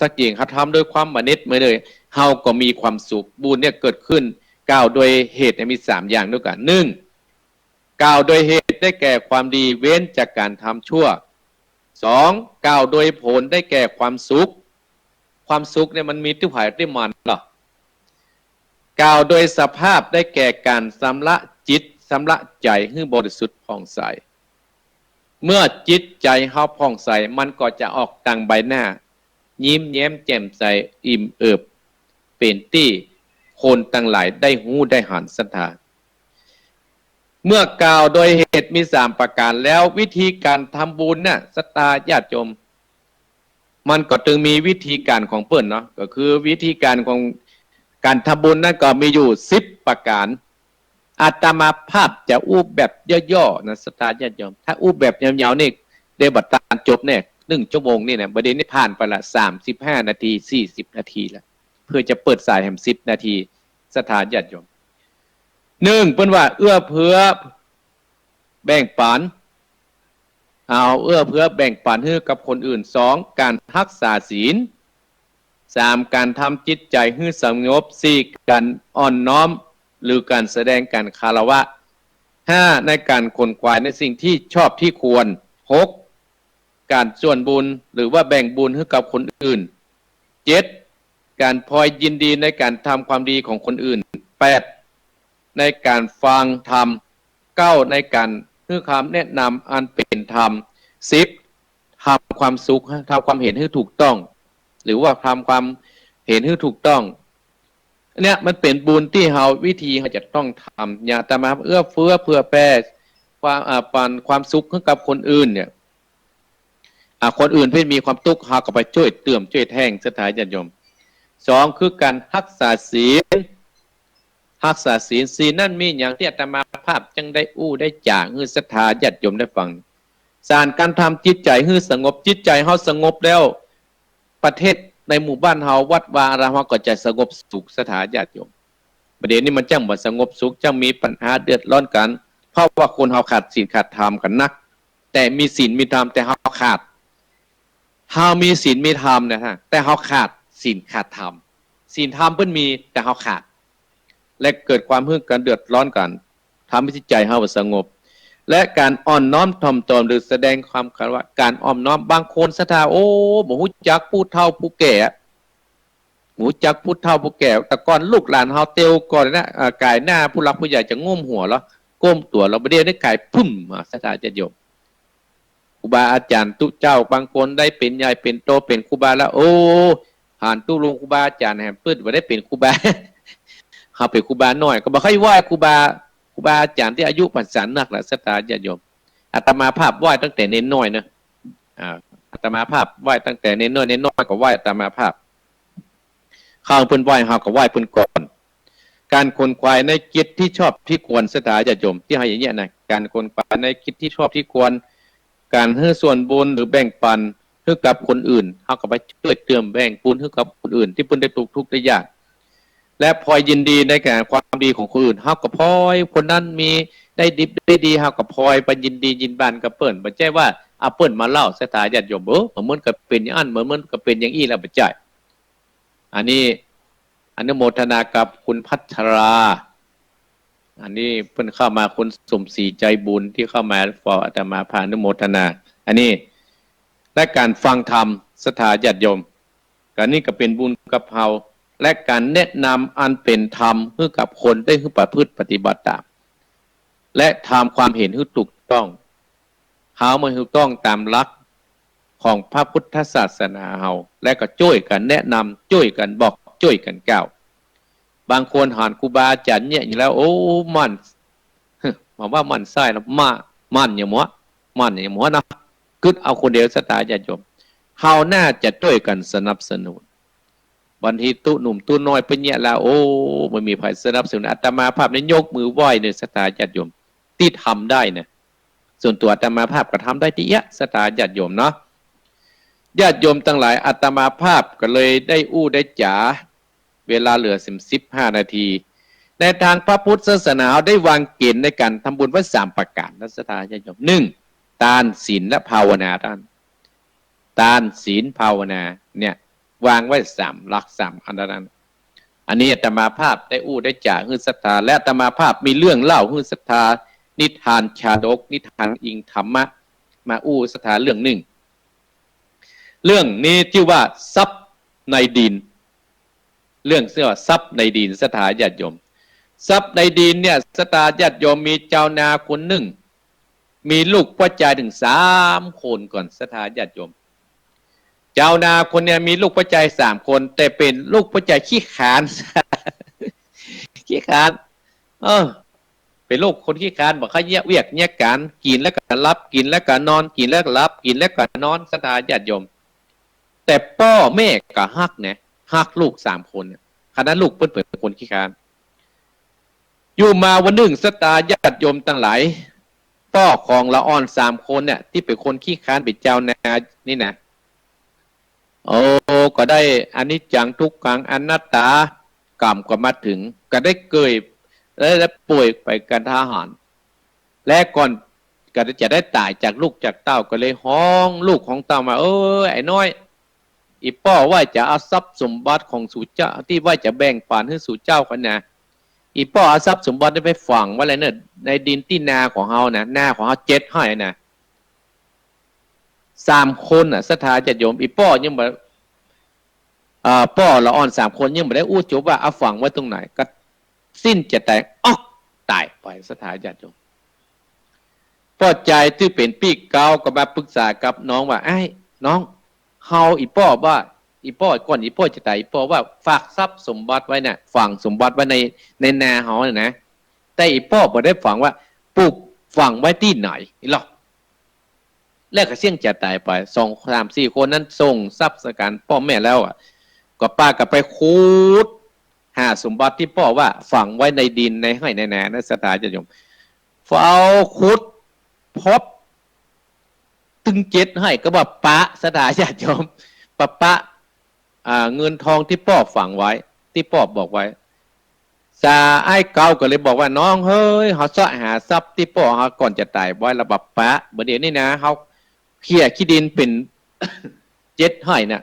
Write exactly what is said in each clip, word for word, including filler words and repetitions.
สักอย่าง เฮาทำด้วยความบ่าเน็ดเมื่อยเลย เฮาก็มีความสุข บุญเนี่ยเกิดขึ้น กล่าวโดยเหตุเนี่ยมีสามอย่างด้วยกั๋น นึ่ง กล่าวโดยเหตุได้แก่ความดี เว้นจากก๋านทำชั่ว สอง กล่าวโดยผลได้แก่ความสุข ความสุขเนี่ยมันมีตี้ใผตี้มันเนาะ กล่าวโดยสภาพได้แก่ก๋านชำระจิต ชำระใจ๋หื้อบริสุทธิ์ผ่องใส เมื่อจิตใจ๋เฮาผ่องใส มันก็จะออกตางใบหน้า ยิ้มแย้มแจ่มใส อิ่มเอิบ เป๋นตี้คนตังหลายได้ฮู้ได้หัน ศรัทธา เมื่อกล่าวโดยเหตุมีสามประก๋านแล้ว วิธีก๋านทำบุญน่ะ ศรัทธาญาติโยม มันก็ตึงมีวิธีก๋านของเปิ้นเนาะ ก็คือวิธีก๋านของก๋านทำบุญนั้นก็มีอยู่สิบประก๋าน อาตมาภาพจะอู้แบบย่อๆ นะ ศรัทธาญาติโยม ถ้าอู้แบบยาวๆ นี่ ได้บ่ตันจบแน่ นึ่งชั่วโมงนี่นะ บ่าเดี่ยวนี้ผ่านไปละ สามสิบห้านาที สี่สิบนาทีละ เปื้อจะเปิดสายแหมสิบนาที ศรัทธาญาติโยม นึ่ง เปิ้นว่าเอื้อเฟื้อแบ่งปัน เอาเอื้อเฟื้อแบ่งปันหื้อกับคนอื่น สอง ก๋านฮักษาศีล สาม ก๋านทำจิตใจ๋หื้อสงบ สี่ ก๋านอ่อนน้อม หรือก๋านแสดงก๋านคารวะ ห้า ในก๋านขนขวายในสิ่งตี้ชอบตี้ควร หก ก๋านส่วนบุญหรือว่าแบ่งบุญหื้อกับคนอื่น เจ็ด ก๋านพลอยยินดีในก๋านทำความดีของคนอื่น แปด ในก๋านฟังธรรม เก้า ในก๋านหื้อคำแนะนำอันเป๋นธรรม สิบ ทำความสุข ทำความเห็นหื้อถูกต้อง หรือว่าทำความเห็นหื้อถูกต้อง เนี่ยมันเป๋นบุญตี้เฮา วิธีเฮาจะต้องทำ อย่างอาตมาเอื้อเฟื้อเผื่อแผ่ความ อ่า ปันความสุขหื้อกับคนอื่นเนี่ย อ่า คนอื่นเปิ้นมีความตุ๊กข์ เฮาก็ไปจ้วยเติมจ้วยแทง ศรัทธาญาติโยม สอง คือก๋านฮักษาศีล ฮักษาศีล ศีลนั้นมีหยังตี้อาตมาภาพจักได้อู้ได้จ๋าหื้อศรัทธาญาติโยมได้ฟัง สาม ก๋านทำจิตใจ๋หื้อสงบ จิตใจ๋เฮาสงบแล้ว ประเทศในหมู่บ้านเฮา วัดวาอารามเฮาก็จะสงบสุข ศรัทธาญาติโยม บ่าเดี่ยวนี้มันจั้งบ่สงบสุข จั้งมีปัญหาเดือดร้อนกั๋น เพราะว่าคนเฮาขาดศีลขาดธรรมกั๋นนัก แต่มีศีลมีธรรม แต่เฮาขาด เฮามีศีลมีธรรมนะฮะ แต่เฮาขาดศีลขาดธรรม ศีลธรรมเปิ้นมี แต่เฮาขาด และเกิดความหื้อกั๋นเดือดร้อนกั๋น ทำหื้อจิตใจ๋เฮาบ่สงบ และก๋านอ่อนน้อมถ่อมตน หรือแสดงความเคารพ ก๋านอ่อนน้อม บางคนศรัทธา โอ้ บ่ฮู้จักผู้เฒ่าผู้แก่อะ บ่ฮู้จักผู้เฒ่าผู้แก่ แต่ก่อนลูกหลานเฮาเตียวก่อนนะ อ่า ก๋ายหน้าผู้หลักผู้ใหญ่จะงุ้มหัวลอ ก้มตั๋วลอ บ่าเดี่ยวนี้ก๋ายปุ๊บมา ศรัทธาญาติโยม ครูบาอาจ๋ารย์ตุ๊เจ้า บางคนได้เป๋นใหญ่เป๋นโตเป๋นครูบาแล้ว โอ้ หันตุ๊ลุงครูบาอาจ๋ารย์แหม เปิ้นบ่ได้เป๋นครูบา เฮาเป๋นครูบาน้อย ก็บ่ค่อยไหว้ครูบา ครูบาอาจ๋ารย์ตี้อายุพรรษานักละ ศรัทธาญาติโยม อาตมาภาพไหว้ตั้งแต่เณรน้อยนะ อ่า อาตมาภาพไหว้ตั้งแต่เณรน้อย เณรน้อยก็ไหว้อาตมาภาพ คราวเปิ้นไหว้เฮาก็ไหว้เปิ้นก่อน ก๋านขนขวายในกิจตี้ชอบตี้ควร ศรัทธาญาติโยม ตี้เฮาอย่างเนี้ยนะ ก๋านขนขวายในกิจตี้ชอบตี้ควร ก๋านหื้อส่วนบุญหรือแบ่งปันหื้อกับคนอื่น เฮาก็ไปจ้วยเติมแบ่งบุญหื้อกับคนอื่น ตี้เปิ้นได้ตุ๊กทุกข์ได้ยาก และพลอยยินดีในก๋านความดีของคนอื่น เฮาก็พลอย คนนั้นมีได้ดิบได้ดี เฮาก็พลอยไปยินดียินบานกับเปิ้น บ่ใจ้ว่าเอาเปิ้นมาเล่า ศรัทธาญาติโยม เออ บ่าเมินก็เป๋นอย่างอั้น บ่าเมินก็เป๋นอย่างอี้แล้ว บ่ใจ้ อันนี้อนุโมทนากับคุณพัชรา อันนี้เปิ้นเข้ามา คุณสมศรีใจบุญตี้เข้ามา ขออาตมาภาพอนุโมทนา อันนี้ และก๋านฟังธรรม ศรัทธาญาติโยม ก๋านนี้ก็เป๋นบุญกับเฮา และก๋านแนะนำอันเป๋นธรรมหื้อกับคนได้หื้อประพฤติปฏิบัติต๋าม และทำความเห็นหื้อถูกต้อง เฮามันถูกต้องต๋ามหลักของพระพุทธศาสนาเฮา และก็จ้วยกั๋นแนะนำ จ้วยกั๋นบอก จ้วยกั๋นกล่าว บางคนหันครูบาอาจ๋ารย์เนี่ยอยู่แล้ว โอ้ หมั่น บ่าว่าหมั่นไส้นะ หมั่น หมั่นอย่างหมั่น หมั่นอย่างหมั่นนะ กึ๊ดเอาคนเดียว ศรัทธาญาติโยม เฮาน่าจะจ้วยกั๋นสนับสนุน บางทีตุ๊หนุ่มตุ๊น้อยเปิ้นเยียะแล้ว โอ้ บ่มีใผสนับสนุน อาตมาภาพนี่ยกมือไหว้เน่อ ศรัทธาญาติโยม ตี้ทำได้นะ ส่วนตั๋วอาตมาภาพก็ทำได้ตี้เยียะ ศรัทธาญาติโยมเนาะ ญาติโยมตังหลาย อาตมาภาพก็เลยได้อู้ได้จ๋า เวลาเหลือสิบห้านาที ในตางพระพุทธศาสนาได้วางเก๋ณฑ์ในก๋านทำบุญไว้สามประก๋านนะ ศรัทธาญาติโยม นึ่ง ตาน ศีล และภาวนา ตาน ตาน ศีล ภาวนา เนี่ย วางไว้สามหลัก สามอันนั้น อันนี้อาตมาภาพได้อู้ได้จ๋าหื้อศรัทธา และอาตมาภาพมีเรื่องเล่าหื้อศรัทธา นิทานชาดก นิทานอิงธรรมะ มาอู้ศรัทธาเรื่องนึ่ง เรื่องนี้จื้อว่าทรัพย์ในดิน เรื่องจื้อว่าทรัพย์ในดิน ศรัทธาญาติโยม ทรัพย์ในดินเนี่ย ศรัทธาญาติโยม มีจาวนาคนนึ่ง มีลูกป้อจายเถิงสามคนก่อน ศรัทธาญาติโยม จาวนาคนเนี่ยมีลูกป้อจายสามคน แต่เป๋นลูกป้อจายขี้ขลาด ขี้ขลาด เออ เป๋นลูกคนขี้ขลาด บ่ใค่เยียะเวียกเยียะก๋าน กิ๋นแล้วก็หลับ กิ๋นแล้วก็นอน กิ๋นแล้วก็หลับ กิ๋นแล้วก็นอน ศรัทธาญาติโยม แต่ป้อแม่ก็ฮักนะ ฮักลูกสามคนเนี่ย ขนาดลูกเปิ้นเป๋นคนขี้ขลาด อยู่มาวันนึ่ง ศรัทธาญาติโยมตังหลาย ป้อของละอ่อนสามคนเนี่ย ตี้เป๋นคนขี้ขลาด เป๋นจาวนานี่นะ โอ้ ก็ได้อนิจจังทุกขังอนัตตา ก๋รรมก็มาเถิง ก็ได้เกย ได้ ได้ป่วยไปกระทันหัน และก่อนก็จะได้ต๋ายจากลูกจากเต้า ก็เลยฮ้องลูกของเต้ามา เอ้ย ไอ้น้อย อี่ป้อว่าจะเอาทรัพย์สมบัติของสูเจ้า ตี้ว่าจะแบ่งปันหื้อสูเจ้ากั๋นนะ อี่ป้อเอาทรัพย์สมบัตินี้ไปฝังไว้เลยเน่อ ในดินตี้นาของเฮานะ นาของเฮาเจ็ดไฮ่นะ สามคนน่ะ ศรัทธาญาติโยม อี่ป้อยังบ่ เอ่อ ป้อละอ่อนสามคนยังบ่ได้อู้จบว่าเอาฝังไว้ตรงไหน ก็สิ้นใจ๋ต๋าย อ๊อก ต๋ายไป ศรัทธาญาติโยม ป้อจายตี้เป๋นปี้เก๊าก็มาปรึกษากับน้องว่า ไอ้น้อง เฮา อี่ป้อว่า อี่ป้อก่อน อี่ป้อจะต๋าย อี่ป้อว่าฝากทรัพย์สมบัติไว้น่ะ ฝังสมบัติไว้ใน ในนาเฮาน่ะนะ แต่อี่ป้อบ่ได้ฝังว่าปลูกฝังไว้ตี้ไหน นี่หรอก แล้วก็เสี้ยงจะต๋ายไป สอง สาม สี่ คนนั้นส่งทรัพย์สการป้อแม่แล้วอะ ก็ปากั๋นไปขุดหาสมบัติตี้ป้อว่าฝังไว้ในดินในไฮ่ในนานะ ศรัทธาญาติโยม เฝ้าขุดพบตึงเจ็ดไฮ่ ก็ว่าปะ ศรัทธาญาติโยม ปะปะ อ่า เงินทองตี้ป้อฝังไว้ ตี้ป้อบอกไว้ สา ไอ้เก๊าก็เลยบอกว่า น้องเฮ้ย เฮาเซาะหาทรัพย์ตี้ป้อเฮาก่อนจะต๋ายไว้ละบ่ปะ บ่าเดี่ยวนี้นะ เฮาเขี่ยขี้ดินเป๋น เจ็ดไฮ่น่ะ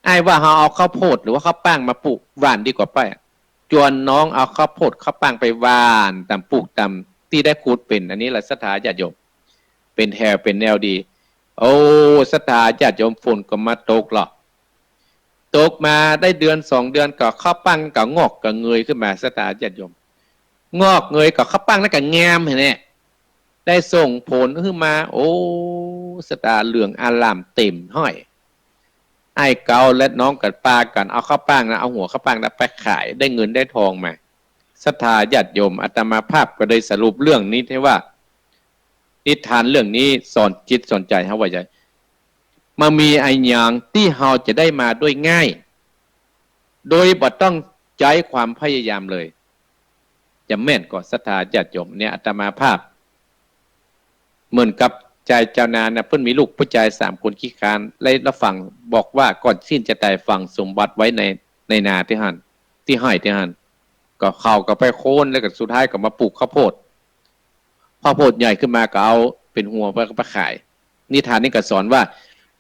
อ้ายว่าเฮาเอาข้าวโพดหรือว่าข้าวป้างมาปลูกหว่านดีกว่าไป จวนน้องเอาข้าวโพดข้าวป้างไปหว่านต๋ามปลูกต๋ามตี้ได้ขุดเป๋น อันนี้ละศรัทธาญาติโยม เป๋นแถวเป๋นแนวดี โอ้ ศรัทธาญาติโยม ฝนก็มาตกละ ตกมาได้เดือนสองเดือนก็ข้าวป้างก็งอกก็เงยขึ้นมา ศรัทธาญาติโยม งอกเงยก็ข้าวป้างนั้นก็งามหั้นแหละ ได้ส่งผลขึ้นมา โอ้ ศรัทธาเหลืองอารามเต็มไฮ่ ไอ้เก๊าและน้องก็ปากั๋นเอาข้าวป้างนะ เอาหัวข้าวป้างนะไปขาย ได้เงินได้ทองมา ศรัทธาญาติโยม อาตมาภาพก็เลยสรุปเรื่องนี้ได้ว่า นิทานเรื่องนี้สอนจิตสอนใจ๋เฮาว่าจะ มันมีอะหยังตี้เฮาจะได้มาด้วยง่าย โดยบ่ต้องใจ๊ความพยายามเลย จะแม่นก่อ ศรัทธาญาติโยม เนี่ย อาตมาภาพ เหมือนกับจายจาวนานะ เปิ้นมีลูกผู้จายสามคนขี้คร้าน และละฝังบอกว่าก่อนสิ้นจะต๋ายฝังสมบัติไว้ใน ในนาตี้หั้น ตี้ไฮ่ตี้หั้น ก็เขาก็ไปโค้น แล้วก็สุดท้ายก็มาปลูกข้าวโพด ข้าวโพดใหญ่ขึ้นมาก็เอาเป๋นหัวไป ก็ไปขาย นิทานนี้ก็สอนว่า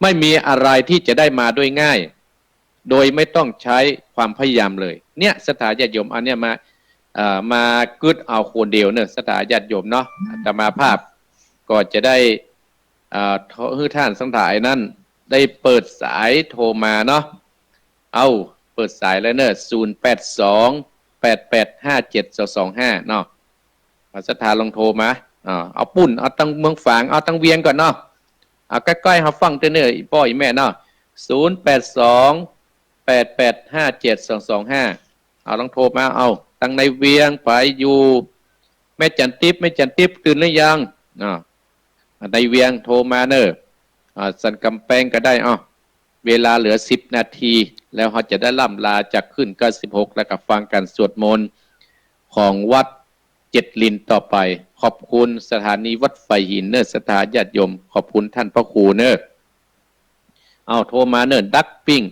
ไม่มีอะไรที่จะได้มาด้วยง่าย โดยไม่ต้องใช้ความพยายามเลย เนี่ย ศรัทธาญาติโยม อันเนี้ยมา เอ่อ มากึ๊ดเอาคนเดียวเนอะ ศรัทธาญาติโยมเนาะ อาตมาภาพก็จะได้ เอ่อ หื้อท่านทั้งหลายนั้นได้เปิดสายโทรมาเนาะ เอา เปิดสายเลยเนอะ ศูนย์แปดสอง แปดแปดห้าเจ็ดสองสองห้า เนาะ เอาศรัทธาลองโทรมา อ่า เอาปุ้น เอาตังเมืองฝาง เอาตังเวียงก่อนเนาะ เอาใก้ๆ เฮาฟังเต๊อะเนอะ อี่ป้ออี่แม่เนาะ ศูนย์แปดสอง แปดแปดห้าเจ็ดสองสองห้า เอาลองโทรมา เอา ตังในเวียงไปอยู่ แม่จันติ๊บ แม่จันติ๊บตื่นหรือยัง อ่า ในเวียงโทรมาเนอะ อ่า สันกำแปงก็ได้ อ้อ เวลาเหลือสิบนาที แล้วเฮาจะได้ล่ำลาจากคลื่นเก้าสิบหก แล้วก็ฟังการสวดมนต์ของวัดเจ็ดลินต่อไป ขอบคุณสถานีวัดไฟหินเนอะ ศรัทธาญาติโยม ขอบคุณท่านพระครูเนอะ เอาโทรมาเนอะ ดักปิ้ง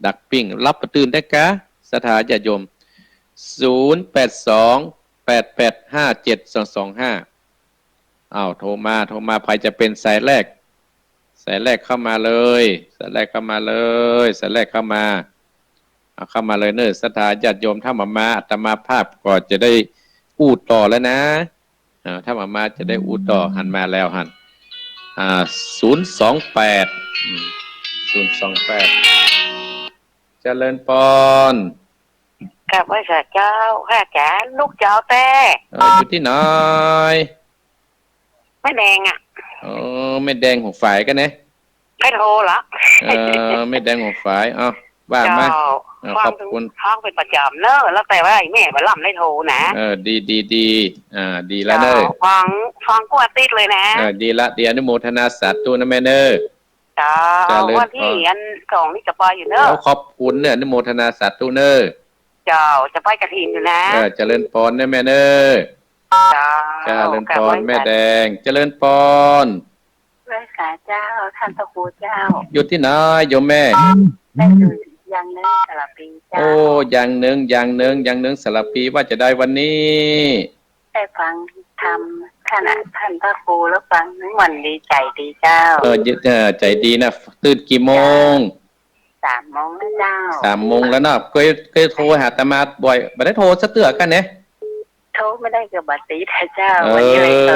ดักปิ้ง รับประตื่นได้กะ ศรัทธาญาติโยม ศูนย์แปดสอง แปดแปดห้าเจ็ดสองสองห้า อ้าว โทรมา โทรมา ใผจะเป๋นสายแรก ส ายแรกเข้ามาเลย สายแรกเข้ามาเลย สายแรกเข้ามา เอาเข้ามาเลยเน่อ ศรัทธาญาติโยม ถ้าบ่มา อาตมาภาพก็จะได้อู้ต่อแล้วนะ อ่า ถ้าบ่มาจะได้อู้ต่อ หันมาแล้วหั้น อ่า ศูนย์สองแปด อืม ศูนย์สองแปด เจริญปอน กราบไหว้สาเจ้าค่ะอาจ๋ารย์ ลูกเจ้าแต๊ เออ อยู่ตี้ไหน แม่แดงอะ อ๋อ แม่แดงหัวฝายกั๋นเน่ ใค่โทรเหรอ เออ แม่แดงหัวฝาย เอา ว่ามา เจ้า เอา ฟัง ขอบคุณ ฟังเป๋นประจ๋ำเน่อ แล้วแต่ว่าไอ้แม่บ่าล่ำได้โทรนะ เออ ดี ดี ดี อ่า ดีแล้วเน่อ เจ้า ฟัง ฟังกู้อาติ๊ดเลยนะ เออ ดีละ ดี อนุโมทนาสาธุนะแม่เน่อ เจ้า เจริญปอน วันตี้อันสองนี่จะไปอยู่เน่อ โอ้ ขอบคุณเน่อ อนุโมทนาสาธุเน่อ เจ้า จะไปกฐินอยู่นะ เออ เจริญปอนเน่อแม่เน่อ เจ้า เจริญปอน กราบไหว้สา แม่แดง เจริญปอน ไหว้สาเจ้า ท่านพระครูเจ้า อยู่ตี้ไหนโยมแม่ แม่อยู่ยางเนิ้งสระพีเจ้า โอ้ ยางเนิ้ง ยางเนิ้ง ยางเนิ้งสระพี ว่าจะใดวันนี้ ได้ฟังธรรมท่านอะ ท่านพระครูแล้วฟังแล้วม่วนดีใจ๋ดีเจ้า เออ เออ ใจ๋ดีนะ ตื่นกี่โมง เจ้า สามโมงแล้วเจ้า สามโมงแล้วเนาะ เกย เกยโทรหาอาตมาบ่อย บ่ได้โทรสักเตื้อกั๋นเน่ โทรไม่ได้ก็บ่ติดเจ้า เออ วันนี้เลยโทร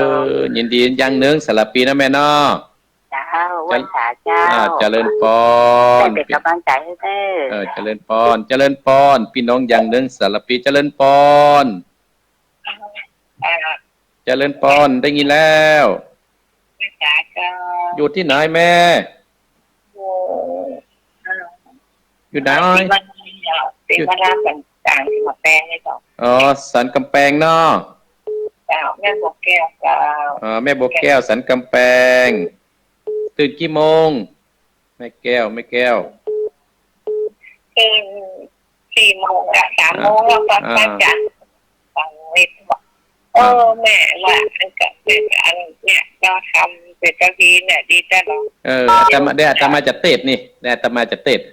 ยินดี ยางเนิ้งสระพีนะแม่เนาะ เจ้า ไหว้สาเจ้า อ่า เจริญปอน ได้เป๋นก๋ำลังใจ๋หื้อเน่อ เออ เจริญปอน เจริญปอน ปี้น้องยางเนิ้งสระพี เจริญปอน เจริญปอน ได้ยินแล้ว ไหว้สาเจ้า อยู่ตี้ไหนแม่ อยู่ เอ่อ อยู่ไหน ศรีวัฒน์เจ้า ศรีวัฒน์สันกำแปงนี่เจ้า อ๋อ สันกำแปงเนาะ เจ้า แม่บัวแก้วเจ้า อ๋อ แม่บัวแก้ว สันกำแปง ตื่นกี่โมง แม่แก้ว แม่แก้ว ตื่นสี่โมงอะ สามโมงแล้วก็ อ่า ไปจ้ะ ฟังเวทบอก เออ แม่ว่าอันก็ แม่ก็อันเนี่ย เราทำเสร็จสักทีเนี่ย ดีจ้ะเนาะ เออ อาตมา ได้อาตมาจะเตศน์นี่ ได้อาตมาจะเตศน์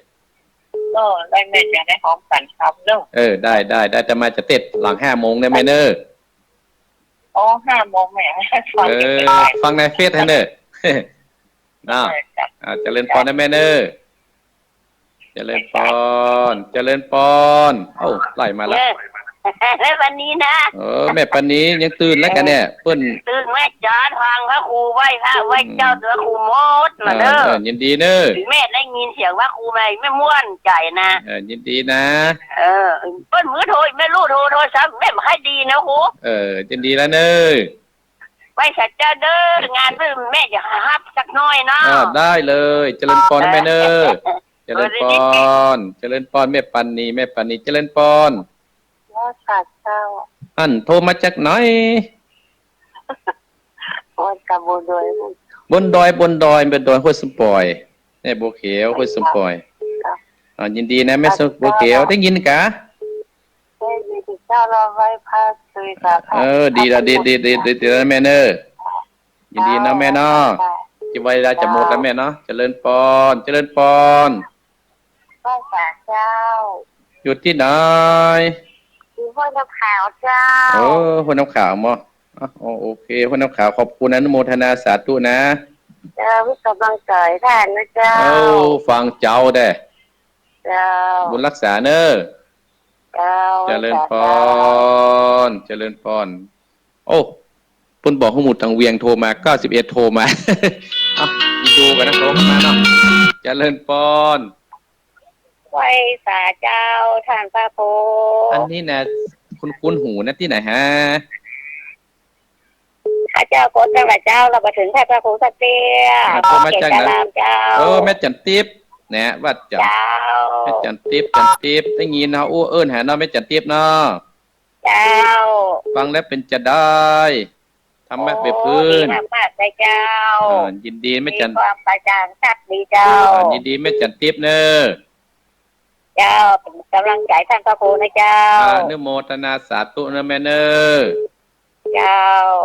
ก็ได้ แม่จะได้ฮ้องสันธรรมเนาะ เออ ได้ ได้ ได้ อาตมาจะเตศน์หลังห้าโมงเน่อแม่เน่อ อ๋อ ห้าโมงแม่ ฟัง เออ ฟังในเฟซหื้อเน่อ เนาะ เออ จ้ะ อ่า เจริญปอนนะแม่เน่อ เจริญปอน เจริญปอน เอ้า ไล่มาละ เออ แม่ปานีนะ เออ แม่ปานียังตื่นแล้วกั๋นเนี่ย เปิ้น ตื่นแม่จ๋า ฟังพระครูไหว้พระไหว้เจ้า อืม พระครูหมดมาเน่อ เออ เออ ยินดีเน่อ แม่ได้ยินเสียงพระครูใหม่ แม่ม่วนใจ๋นะ เออ ยินดีนะ เออ เปิ้นมือโทร แม่ลูกโทร โทรศัพท์แม่บ่ค่อยดีนะครู เออ ยินดีแล้วเน่อ ไหว้สาเจ้าเน่อ งานเปิ้นแม่จะฮับสักหน้อยเนาะ เออ ได้เลย เจริญปอนนะแม่เน่อ เจริญปอน เจริญปอน แม่ปานี แม่ปานี เจริญปอน ไหว้สาเจ้า อันโทรมาจากไหน โอ้ย กำบลดอย บนดอย บนดอย บนดอยห้วยส้มป่อย แม่บัวเขียว ห้วยส้มป่อย ครับ อ่า ยินดีนะแม่บัวเขียว ได้ยินกา ได้ยินเจ้า เราไหว้พระ เออ ดีละ ดี ดี ดี ดี ดีแล้วแม่เน่อ ยินดีนะแม่เนาะ ค่ะ จะไหว้แล้วจะหมดแล้วแม่เนาะ เจริญปอน เจริญปอน ไหว้สาเจ้า อยู่ตี้ไหน อยู่ห้วยน้ำขาวเจ้า เออ ห้วยน้ำขาวมั้ง อ๋อ โอเค ห้วยน้ำขาว ขอบคุณ อนุโมทนาสาธุนะ เจ้า มีก๋ำลังใจ๋ต้านนะเจ้า เออ ฟังเจ้าแต๊ เจ้า บุญรักษาเน่อ เจ้า เจริญปอน เจริญปอน โอ้ เปิ้นบอกฮู้หมดตังเวียงโทรมา เก้าสิบเอ็ดโทรมา เอ้า ดูกั๋นนะ โทรเข้ามาเนาะ เจริญปอน ไหว้สาเจ้า ต้านพระครู อันนี้นะ คุ้นๆ หูนะ ตี้ไหนฮะ ข้าเจ้าโกศลเจ้า แล้วบ่เถิงต้านพระครูสักเตื้อ อ่า โทรมาจากไหน เขตพระรามเจ้า เออ แม่จันติ๊บ เนี่ย ว่าจัน เจ้า แม่จันติ๊บ จันติ๊บ ได้ยินเฮาอู้เอิ้นหาเนาะ แม่จันติ๊บเนาะ เจ้า ฟังแล้วเป๋นจาใด ธรรมะเป๋นปื้น โอ้ ดีมากๆ เลยเจ้า เออ ยินดีแม่จัน มีความกระจ่างชัดดีเจ้า อ่า ยินดีแม่จันติ๊บเน่อ เจ้า เป๋นก๋ำลังใจ๋ต้านพระครูนะเจ้า อนุโมทนาสาธุนะแม่เน่อ เจ้า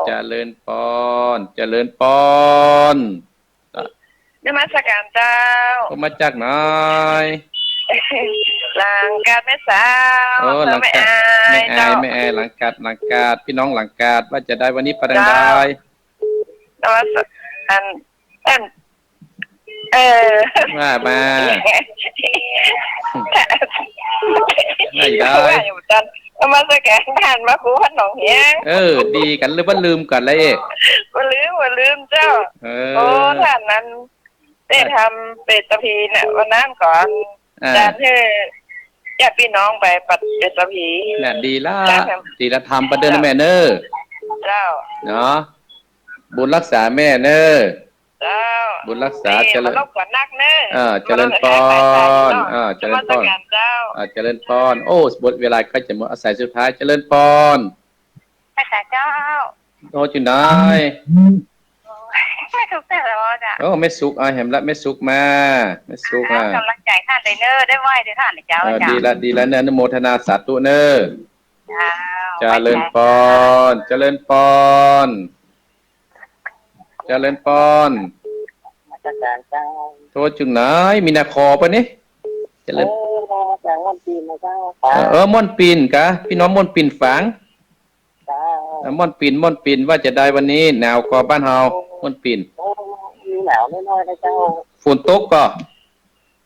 เจริญปอน เจริญปอน นมัสการเจ้า โทรมาจากไหน หลังกาดแม่สาว โอ้ หลังกาด แม่อาย แม่อาย เจ้า แม่อาย หลังกาด หลังกาด ปี้น้องหลังกาด ว่าจาใดวันนี้ไปตางใด เจ้า นมัสการ อัน อัน เออ ว่ามา ได้ได้ ว่าอยู่ตอนนมัสก๋านต้านพระครูวัดหนองเฮียง เออ ดีกั๋นหรือว่าลืมกั๋นแล้วเอ๊ะ บ่ลืม บ่ลืมเจ้า เออ โอ้ ต้านนั้น ได้ทำเปตพีน่ะ วันนั้นก่อน อ่า อาจ๋ารย์หื้อญาติพี่น้องไปปัดเปตพี น่ะ ดีละ อาจ๋ารย์ทำ ดีละ ทำไปเดินนะแม่เนอะ เจ้า เนาะ บุญรักษาแม่เนอะ เจ้า บุญรักษา นี่ เจริญ มารบกวนนักเนอะ อ่า เจริญปอน มารบกวนนัก อ่า เจริญปอน นมัสก๋านเจ้า อ่า เจริญปอน โอ้ หมดเวลาใกล้จะหมด อาศัยสุดท้าย เจริญปอน อาจ๋ารย์เจ้า โอ้ อยู่ไหน โอ้ย แม่สุขแต่ละวันอะ โอ้ แม่สุข อ่า หันละ แม่สุขมา แม่สุข อ่า อ่า ก๋ำลังใจ๋ต้านเลยเนอะ ได้ไหว้ด้วยต้านเลยเจ้า เออ อาจ๋ารย์ ดีละ ดีละเนอะ อนุโมทนาสาธุเนอะ เจ้า เจริญปอน ไหว้เจ้า เจริญปอน เจริญปอน นมัสก๋านเจ้า โทรจากไหน มีนาคอปะนี่ เจริญ เออ มาจากม่อนปิ่นนะเจ้า เออ เออ ม่อนปิ่นกะ พี่น้องม่อนปิ่นฝาง เจ้า เออ ม่อนปิ่น ม่อนปิ่น ว่าจะใดวันนี้ หนาวก่อบ้านเฮา ม่อนปิ่น โอ้ มีหนาวน้อยๆ นะเจ้า ฝนตกก่อ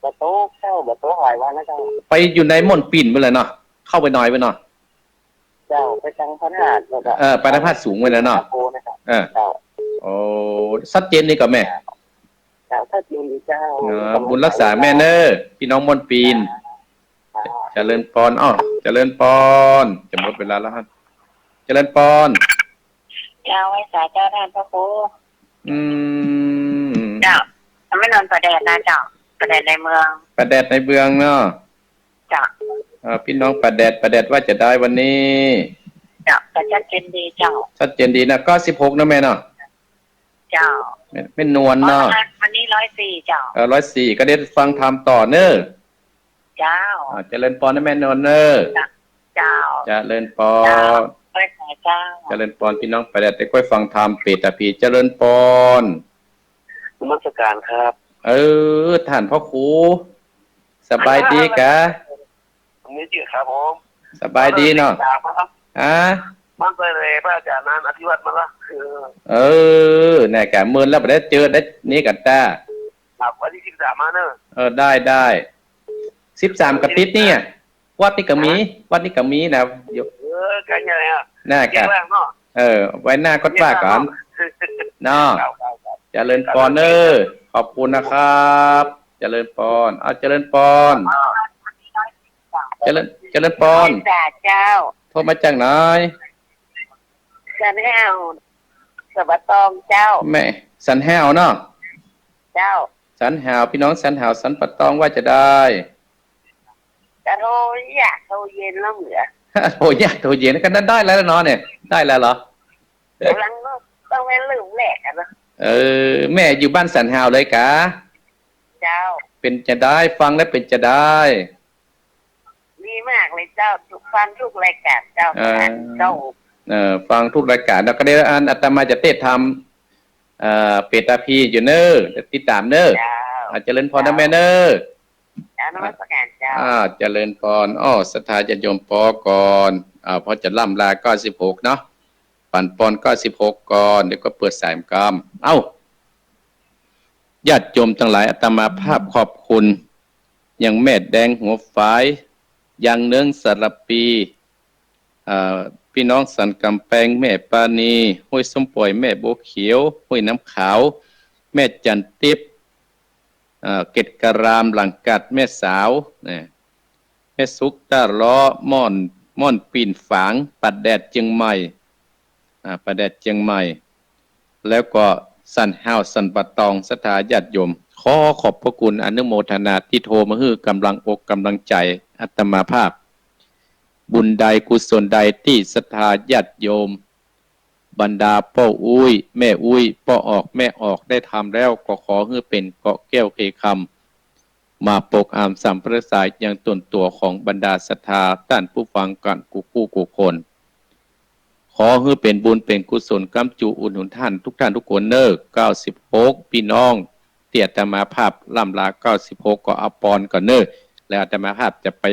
บ่ตกเจ้า บ่ตกหลายวันแล้วเจ้า ไปอยู่ในม่อนปิ่นไปเลยเนาะ เข้าไปหน่อยไปเนาะ เจ้า ไปตางพระธาตุแล้วก็ เออ ไปตางพระธาตุสูงไปแล้วเนาะ โพนะครับ เออ เจ้า โอ้ ชัดเจนนี่ก่อแม่ เจ้า ชัดเจนดีเจ้า เออ บุญรักษาแม่เนอะ พี่น้องม่อนปิ่น เจ้า เจริญปอน อ้อ เจริญปอน จะหมดเวลาแล้วฮะ เจริญปอน เจ้า ไหว้สาเจ้าต้านพระครู อืม เจ้า แม่นวลป่าแดดนะเจ้า ป่าแดดในเมือง ป่าแดดในเมืองเนาะ เจ้า เอ่อ พี่น้องป่าแดด ป่าแดดว่าจะใดวันนี้ เจ้า ก็ชัดเจนดีเจ้า ชัดเจนดีนะ เก้าสิบหกนะแม่เนาะ เจ้า แม่ แม่นวลเนาะ อ๋อ วันนี้ร้อยสี่เจ้า เออ ร้อยสี่ ก็ได้ฟังธรรมต่อเนอะ เจ้า อ่า เจริญปอนนะแม่นวลเนอะ เจ้า เจ้า เจริญปอน เจ้า ไหว้สาเจ้า เจริญปอน พี่น้องป่าแดดได้ค่อยฟังธรรม เปตพี เจริญปอน นมัสก๋านครับ เออ ต้านพระครู สบายดีกะ นี่จื้อครับผม สบายดีเนาะ ติดต๋ามมาครับ ฮะ มันไปเลยพระอาจ๋ารย์นั้นอธิวัตรมาละ เออ เออ เนี่ยกะ เมินแล้วบ่ได้เจอได้นี่กั๋นต้า ครับ วันที่สิบสามมาเนอะ เออ ได้ ได้ สิบสามกะติดนี่อะ วัดนี่ก็มี ฮะ วัดนี่ก็มีนะ เออ กันยังไงอะ น่ากะ เออ ไว้หน้าก็ว่ากั๋น เนาะ ครับ ครับ ครับ เจริญปอนเนอะ ขอบคุณนะครับ เจริญปอน เอา เจริญปอน เจริญ เจริญปอน ไหว้สาเจ้า โทรมาจากไหน สันแห้ว สันป่าตองเจ้า แม่ สันแห้วเนาะ เจ้า สันแห้ว พี่น้องสันแห้ว สันป่าตองว่าจะใด จะโทรยากโทรเย็นแล้วเหมือ โทรยากโทรเย็น ก็ได้แล้วเนาะเนี่ย ได้แล้วเหรอ กำลังต้องแม่นเริ่มแรกอะเนาะ เออ แม่อยู่บ้านสันแห้วเลยกะ เจ้า เป๋นจะใด ฟังแล้วเป๋นจะใด ดีมากเลยเจ้า ฟังทุกรายก๋านเจ้า เออ เจ้า เออ ฟังทุกรายก๋าน แล้วก็ได้อันอาตมาจะเตศน์ธรรม เอ่อ เปตพีอยู่เนอะ ติดต๋ามเนอะ เจ้า อ่า เจริญปอนนะแม่เนอะ เจ้า นมัสก๋านเจ้า อ่า เจริญปอน อ้อ ศรัทธาญาติโยมปอก่อน อ่า เพราะจะล่ำลาเก้าสิบหกเนาะ ปั๋นปอนเก้าสิบหกก่อน เดี๋ยวก็เปิดสายกำ เอ้า ญาติโยมตังหลาย อาตมาภาพขอบคุณ ยังแม่แดงหัวฝาย ยังเนิ้งสารปี อ่า พี่น้องสันก๋ำแปง แม่ปานี ห้วยส้มป่อย แม่บัวเขียว ห้วยน้ำขาว แม่จันทิพย์ อ่า เกตการาม หลังกัด แม่สาว นะ แม่สุข ต้าล้อ ม่อน ม่อนปิ่นฝาง ป่าแดดเจียงใหม่ อ่า ป่าแดดเจียงใหม่ แล้วก็สันแห้ว สันป่าตอง ศรัทธาญาติโยม ขอขอบพระคุณ อนุโมทนาที่โทรมาหื้อกำลังอกกำลังใจ๋อาตมาภาพ บุญใดกุศลใดที่ศรัทธาญาติโยม บรรดาป้ออุ๊ย แม่อุ๊ย ป้อออก แม่ออก ได้ทำแล้ว ก็ขอหื้อเป๋นเกราะแก้วไขคำ มาปกอำสำพระสายยังตนตั๋วของบรรดาศรัทธาต้านผู้ฟังกั๋นกู้คู่กู้คน ขอหื้อเป๋นบุญเป๋นกุศลก้ำจูอุดหนุนต้านทุกท่านทุกคนเนอะ เก้าสิบหก พี่น้อง ตี้อาตมาภาพล่ำลาเก้าสิบหก ก็เอาปอนก่อนเนอะ แล้วอาตมาภาพจะไป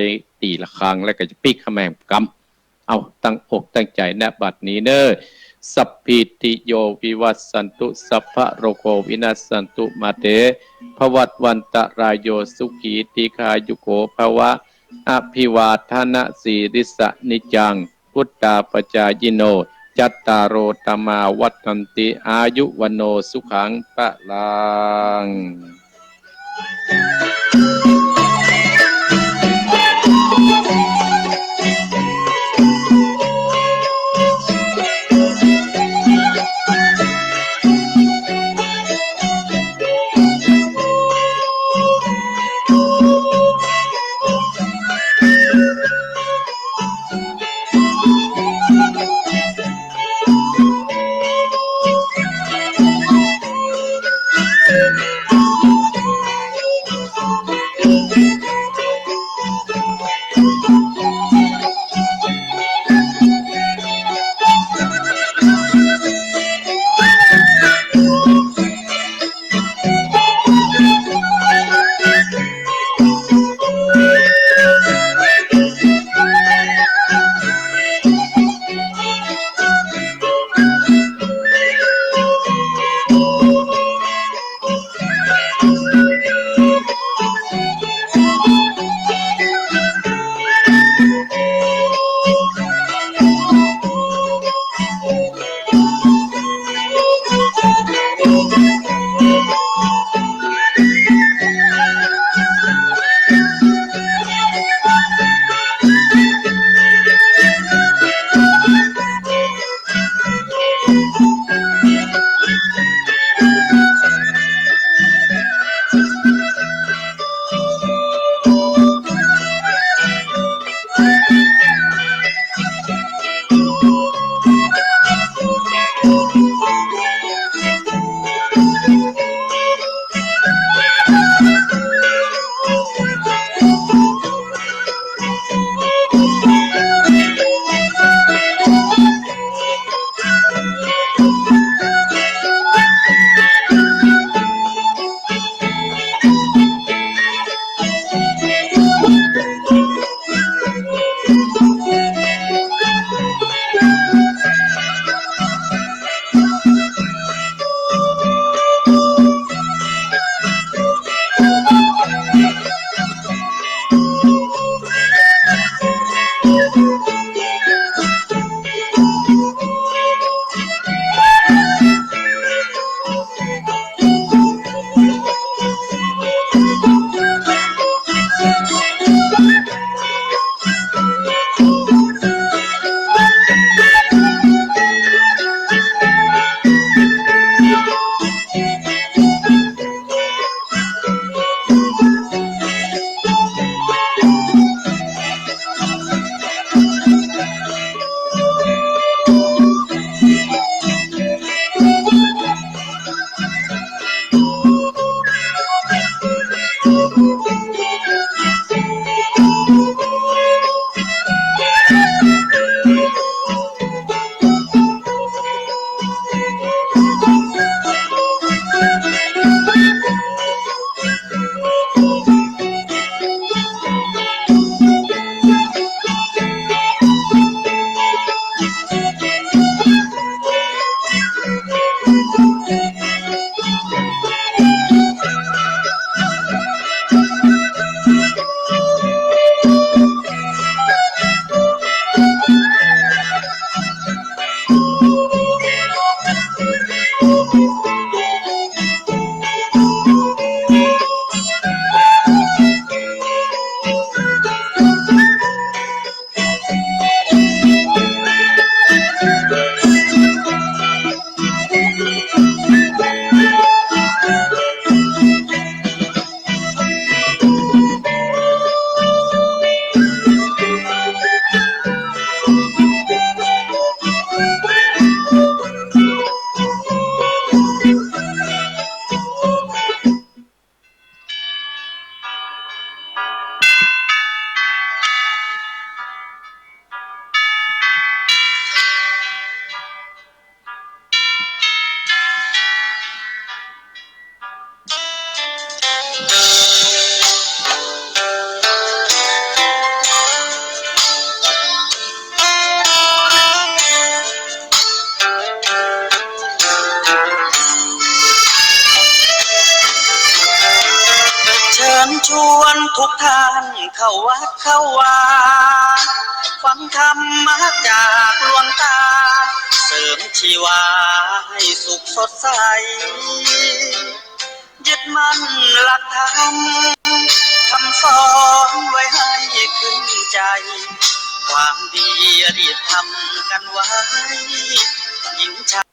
ตี๋ระฆัง แล้วก็จะปิ๊กขะแหม่มกำ เอาตั้งอกตั้งใจ๋ ณ บัดนี้เนอะ สัพพีติโยวิวัชชันตุ สัพพะโรโควินัสสันตุ มาเตภวัตวันตะรายโย สุขีทีฆายุโกภวะ อภิวาทะนะสีลิสสะ นิจจัง วุฑฒาปะจายิโน จัตตาโรธัมมา วัฑฒันติ อายุ วัณโณ สุขัง พะลัง ชวนทุกท่านเข้าวัดเข้าวา ฟังธรรมะจากหลวงตา เสริมชีวาให้สุขสดใส ยึดมั่นหลักธรรม คำสอนไว้ให้ขึ้นใจ ความดีรีบทำกันไว้ หญิงชาย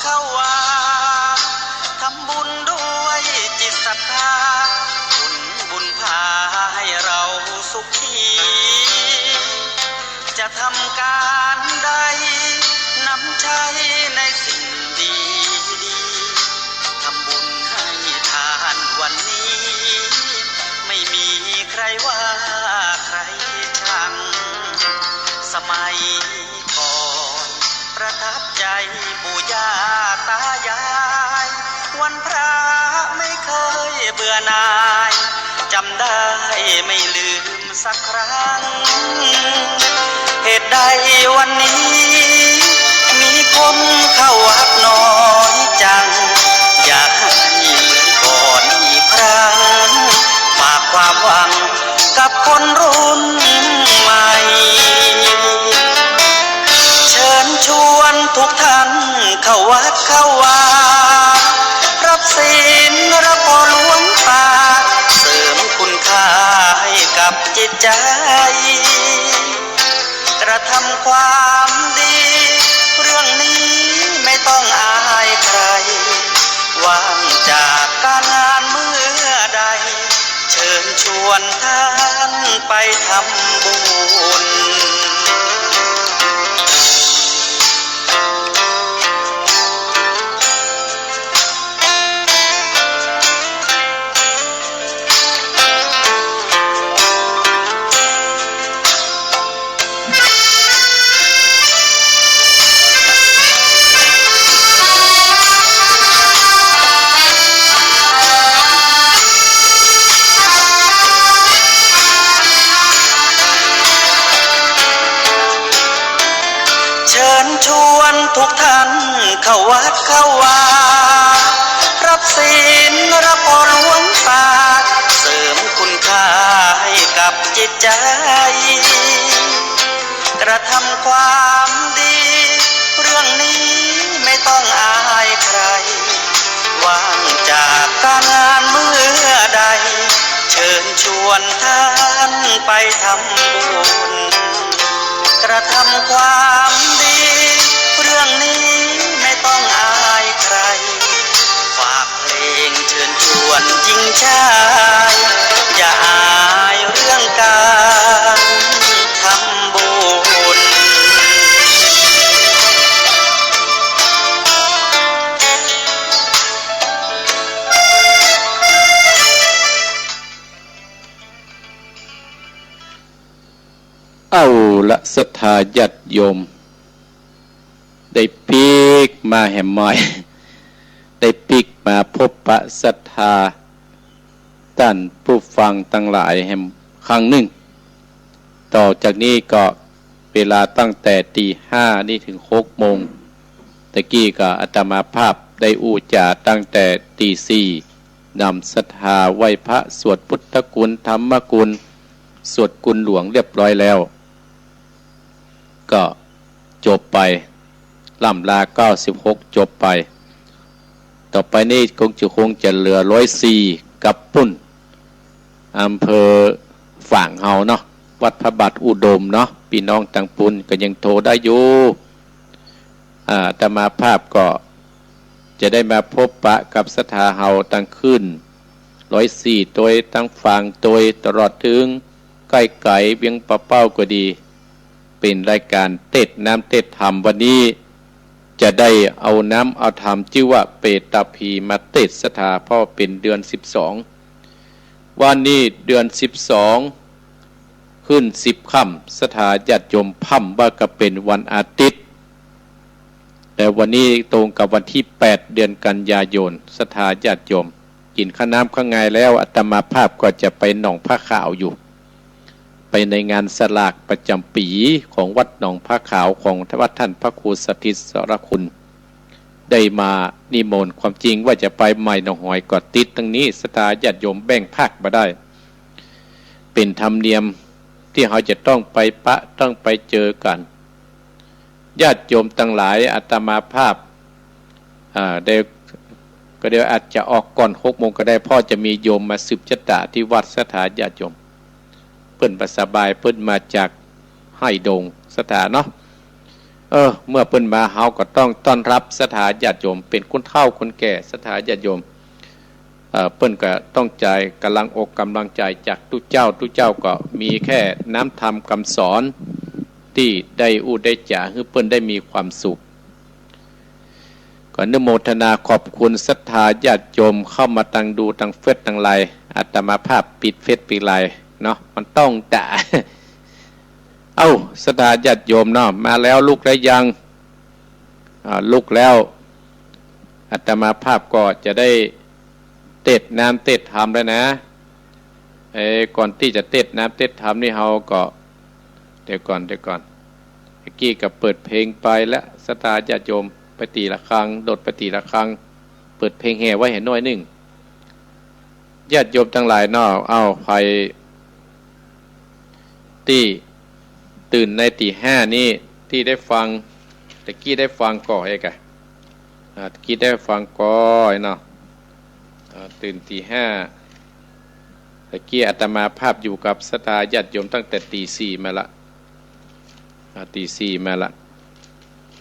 เข้าวัดทำบุญด้วยจิตศรัทธา ผลบุญพาให้เราสุขี จะทำการใดนำใช้ในสิ่งดีๆ ทำบุญให้ทานวันนี้ ไม่มีใครว่าใครชัง สมัยก่อนประทับใจปู่ย่าตายาย วันพระไม่เคยเบื่อหน่าย จำได้ไม่ลืม สักครั้ง เหตุใดวันนี้มีคนเข้าวัดน้อยจัง อยากให้เหมือนก่อนอีกครั้ง ฝากความหวังกับคนรุ่นใหม่ เชิญชวนทุกท่านเข้าวัดเข้าวา รับศีลรับพรหลวงตา เสริมคุณค่าให้กับจิตใจ กระทำความดี เรื่องนี้ไม่ต้องอายใคร ว่างจากการงานเมื่อใด เชิญชวนท่านไปทำบุญ เชิญชวนทุกท่านเข้าวัดเข้าวา รับศีลรับพรหลวงตา เสริมคุณค่าให้กับจิตใจ กระทำความดี เรื่องนี้ไม่ต้องอายใคร ว่างจากการงานเมื่อใด เชิญชวนท่านไปทำบุญ กระทำความดี เรื่องนี้ไม่ต้องอายใคร ฝาก เพลงเชิญชวนหญิงชาย อย่าอายเรื่องการทำบุญ เอาละ ศรัทธาญาติโยม ได้ปิ๊กมาแหมใหม่ ได้ปิ๊กมาพบปะศรัทธาต้านผู้ฟังตังหลายแหมครั้งนึ่ง ต่อจากนี้ก็เวลาตั้งแต่ตีห้านี่เถิงหกโมง ตะกี้ก็อาตมาภาพได้อู้จ๋าตั้งแต่ตีสี่ นำศรัทธาไหว้พระ สวดพุทธคุณ ธรรมคุณ สวดคุณหลวงเรียบร้อยแล้ว ก็จบไป ล่ำลาเก้าสิบหก จบไป ต่อไปนี้คงจะ คงจะเหลือร้อยสี่ กับปุ้น อำเภอฝางเฮาเนาะ วัดพระบาทอุดมเนาะ ปี้น้องตังปุ้นก็ยังโทรได้อยู่ อ่า อาตมาภาพก็จะได้มาพบปะกับศรัทธาเฮาตังคืน ร้อยสี่ ตวย ตังฝางตวย ตลอดเถิงใก้ไก๋เวียงป่าเป้าก็ดี เป๋นรายก๋านเตสน์น้ำเตสน์ธรรม วันนี้ จะได้เอาน้ำเอาธรรมจื้อว่าเปตพีมาเตศน์ศรัทธา เพราะเป๋นเดือนสิบสอง วันนี้เดือนสิบสอง ขึ้นสิบค่ำ ศรัทธาญาติโยม พ่ำว่าก็เป๋นวันอาทิตย์ แต่วันนี้ตรงกับวันตี้แปด เดือนกันยายน ศรัทธาญาติโยม กิ๋นข้าวน้ำข้าวงายแล้ว อาตมาภาพก็จะไปหนองผ้าขาวอยู่ ไปในงานสลากประจ๋ำปี๋ของวัดหนองผ้าขาวของวัดต้านพระครูสถิตสรคุณ ได้มานิมนต์ ความจริงว่าจะไปใหม่หนองหอยก็ติดตังนี้ ศรัทธาญาติโยม แบ่งภาคบ่ได้ เป๋นธรรมเนียมตี้เฮาจะต้องไปปะ ต้องไปเจอกั๋น ญาติโยมตังหลาย อาตมาภาพ อ่า ได้ ก็เดี๋ยวอาจจะออกก่อนหกโมงก็ได้ เพราะจะมีโยมมาสืบจะต๋าตี้วัด ศรัทธาญาติโยม เปิ้นบ่สบาย เปิ้นมาจากไฮ่ดง ศรัทธาเนาะ เออ เมื่อเปิ้นมา เฮาก็ต้องต้อนฮับ ศรัทธาญาติโยม เป๋นคนเฒ่าคนแก่ ศรัทธาญาติโยม เอ่อ เปิ้นก็ต้องใจ๋ก๋ำลังอกก๋ำลังใจ๋จากตุ๊เจ้า ตุ๊เจ้าก็มีแค่น้ำธรรมกำสอน ตี้ได้อู้ได้จ๋าหื้อเปิ้นได้มีความสุข ก็อนุโมทนาขอบคุณศรัทธาญาติโยมเข้ามาตังดูตังเฟซตังไลน์ อาตมาภาพปิดเฟซปิดไลน์เนาะ มันต้องต๋า เอ้า ศรัทธาญาติโยมเนาะ มาแล้วลุกแล้วยัง อ่า ลุกแล้ว อาตมาภาพก็จะได้เตศน์น้ำเตศน์ธรรมแล้วนะ เอ้ย ก่อนตี้จะเตศน์น้ำเตศน์ธรรมนี่ เฮาก็ เดี๋ยวก่อน เดี๋ยวก่อน เมื่อกี้ก็เปิดเพลงไปแล้ว ศรัทธาญาติโยมไปตี๋ละครั้ง โดดไปตี๋ละครั้ง เปิดเพลงแห่ไว้หื้อหน้อยนึ่ง ญาติโยมตังหลายเนาะ เอ้า ใผตี้ตื่นในตี๋ห้านี้ ตี้ได้ฟัง ตะกี้ได้ฟังก่อเอกอะ อ่า ตะกี้ได้ฟังก่อเนาะ อ่า ตื่นตี๋ห้า ตะกี้อาตมาภาพอยู่กับศรัทธาญาติโยมตั้งแต่ตี๋สี่มาละ อ่า ตี๋สี่มาละ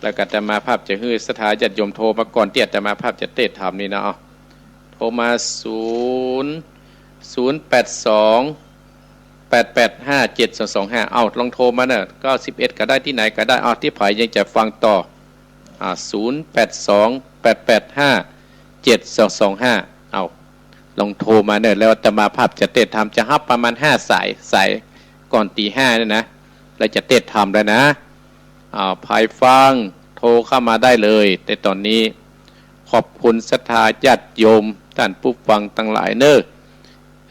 แล้วก็อาตมาภาพจะหื้อศรัทธาญาติโยมโทรมาก่อนตี้อาตมาภาพจะเตศน์ธรรมนี่นะ เอา โทรมา ศูนย์ ศูนย์แปดสอง แปดแปดห้า เจ็ดสองสองห้า เอา ลองโทรมาเน่อ เก้าสิบเอ็ดก็ได้ ตี้ไหนก็ได้ เอา ตี้ใผยังจะฟังต่อ อ่า ศูนย์แปดสอง แปดแปดห้า เจ็ดสองสองห้า เอา ลองโทรมาเน่อ แล้วอาตมาภาพจะเตศน์ธรรม จะฮับประมาณห้าสาย สายก่อนตี๋ห้าเนี่ยนะ แล้วจะเตศน์ธรรมแล้วนะ อ่า ใผฟังโทรเข้ามาได้เลย แต่ต๋อนนี้ขอบคุณศรัทธาญาติโยมต้านผู้ฟังตังหลายเน่อ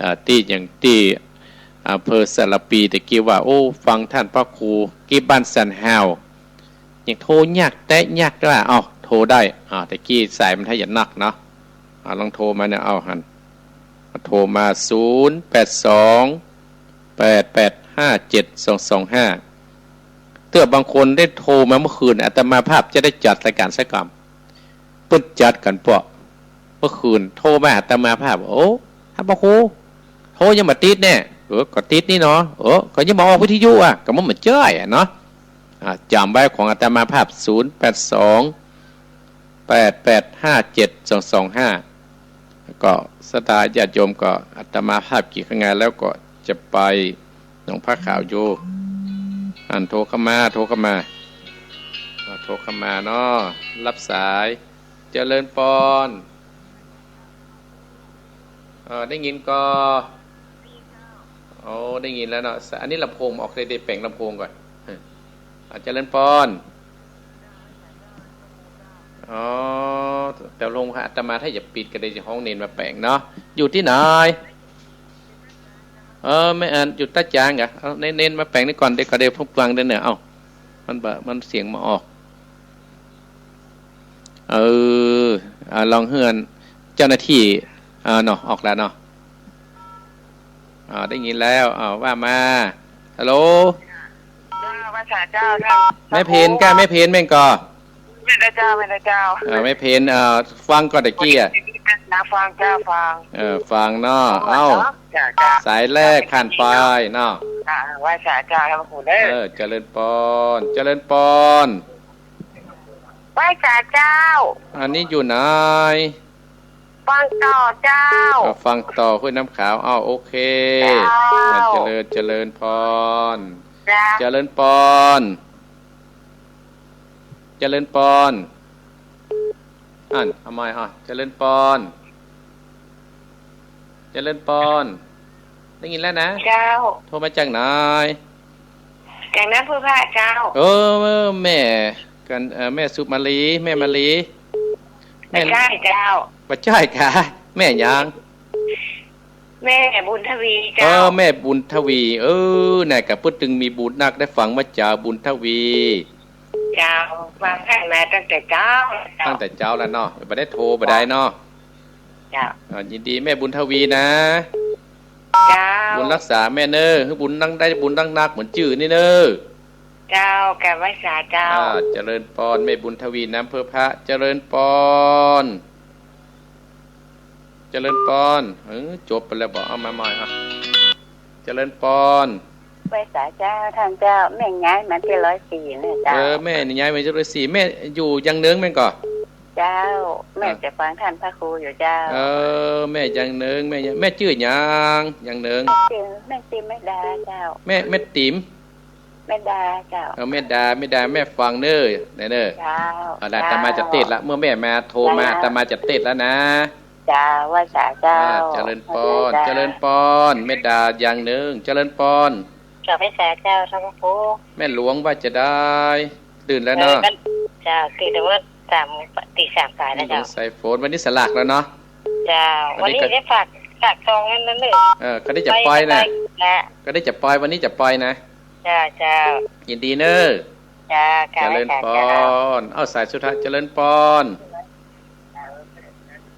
อ่า ตี้อย่างตี้อำเภอสารภีตะกี้ว่า โอ้ ฟังต้านพระครูตี้บ้านสันฮาว ยังโทรยากแต๊ยากแต๊ว่า เอ้า โทรได้ อ่า ตะกี้สายมันถ้าจะหนักเนาะ อ่า ลองโทรมาเน่อ เอา หัน โทรมา ศูนย์แปดสอง แปดแปดห้า เจ็ดสองสองห้า เตื้อบางคนได้โทรมาเมื่อคืน อาตมาภาพจะได้จัดรายก๋านสักก๋ำ เปิ้นจัดกั๋นเปาะ เมื่อคืนโทรมาหาอาตมาภาพ โอ้ ต้านพระครู โทรยังบ่ติดแน่ เออ ก็ติดนี่เนาะ เออ ก็ยังบ่ออกวิทยุอะ ก็มันบ่เจ้ยอะเนาะ อ่า จ๋ำไว้ของอาตมาภาพ ศูนย์แปดสอง แปดแปดห้า เจ็ดสองสองห้า ก็ศรัทธาญาติโยมก็ อาตมาภาพกิ๋นข้าวงายแล้วก็จะไปหนองผ้าขาวอยู่ อันโทรเข้ามา โทรเข้ามา อ่า โทรเข้ามาเนาะ ฮับสาย เจริญปอน เออ ได้ยินก่อ โอ้ ได้ยินแล้วเนาะ อันนี้ลำโพงออก ได้ ได้แป๋งลำโพงก่อน อ่า เจริญปอน อ๋อ แต่ลงอาตมาถ้าจะปิดก็ได้จะฮ้องเณรมาแป๋งเนาะ อยู่ตี้ไหน เออ แม่อันอยู่ต้าจ๋างเหรอ เอาเณร เณรมาแป๋งนี่ก่อน เดี๋ยวก็ได้พบฟังได้เนี่ย เอ้า มันบ่ มันเสียงบ่ออก เออ อ่า ลองเฮือนเจ้าหน้าตี้ อ่า เนาะ ออกแล้วเนาะ อ่า ได้ยินแล้ว อ่า ว่ามา ฮัลโหล เจ้า ไหว้สาเจ้า เจ้า แม่เพ็ญก้า แม่เพ็ญแม่นก่อ แม่นแล้วเจ้า แม่นแล้วเจ้า เออ แม่เพ็ญ เออ ฟังก่อนตะกี้อะ นะ ฟังเจ้า ฟัง เออ ฟังเนาะ เอ้า เจ้า เจ้า สายแรกผ่านไปเนาะ อ่า ไหว้สาเจ้า ท่านพระครูเด้อ เออ เจริญปอน เจริญปอน ไหว้สาเจ้า อันนี้อยู่ไหน ฟังต่อเจ้า อ่ะ ฟังต่อห้วยน้ำขาว อ้าว โอเค เจ้า อ่ะ เจริญ เจริญปอน เจ้า เจริญปอน เจริญปอน อั้น เอาใหม่ อ่ะ เจริญปอน เจริญปอน ได้ยินแล้วนะ เจ้า โทรมาจากไหน จากน้ำพุพระเจ้า เออ แม่กัน เอ่อ แม่สุมาลี แม่มาลี แม่ บ่ใจ้เจ้า บ่ใจ้กา แม่หยัง แม่บุญทวี เออ เจ้า แม่บุญทวี เออ น่ะ กะเปิ้นตึงมีบุญนัก ได้ฟังมาจาบุญทวี เจ้า ฟังท่านมาตั้งแต่เจ๊าแล้วเจ้า ตั้งแต่เจ๊าแล้วเนาะ บ่ได้โทรบ่ได้เนาะ เจ้า อ่า ยินดีแม่บุญทวีนะ เจ้า บุญรักษาแม่เน่อ หื้อบุญนัก ได้บุญนักๆ เหมือนจื้อนี่เน่อ เจ้า กราบไหว้สาเจ้า อ่า เจริญปอน แม่บุญทวี น้ำเพิ่มพระ เจริญปอน เจริญปอน เออ จบไปแล้วบ่ เอามาใหม่ อ่ะ เจริญปอน ไหว้สาเจ้า ท่านเจ้า แม่ย้ายมาตี้ร้อยสี่นะเจ้า เออ แม่นี่ย้ายมาตี้ร้อยสี่ แม่อยู่ยังเนิงแม่นก่อ เจ้า แม่ อ่ะ จะฟังท่านพระครูอยู่เจ้า เออ แม่ยังเนิง แม่ยัง แม่จื้อหยัง ยังเนิง แม่จื้อ แม่จื้อแม่ดาเจ้า แม่ แม่ติ๋ม แม่ดาเจ้า เออ แม่ดา แม่ดา แม่ฟังเน่อ แน่เน่อ เจ้า เอาละ เจ้า อาตมาจะเตศละ เมื่อแม่มาโทรมา เจ้า อาตมาจะเตศแล้วนะ เจ้า ไหว้สาเจ้า อ่า เจริญปอน ไหว้สาเจ้า เจริญปอน แม่ดายังเนิง เจริญปอน กราบไหว้สาเจ้า ท่านพระครู แม่หลวงว่าจะได้ ตื่นแล้วเนาะ เออ เจ้า ตื่นแต่ว่าสาม ตีสามปายแล้วเจ้า แม่หลวงสายฝน วันนี้สลากแล้วเนาะ เจ้า วันนี้ วันนี้ก็ ได้ฝาก ฝากซองนั่นน่ะเน่อ เออ ก็ได้จะปอยนะ ไป ไปนะ ก็ได้จะปอย วันนี้จะปอยนะ เจ้า เจ้า ยินดีเน่อ เจ้า เจริญปอน เจ้า เอาสายสุดท้าย เจริญปอน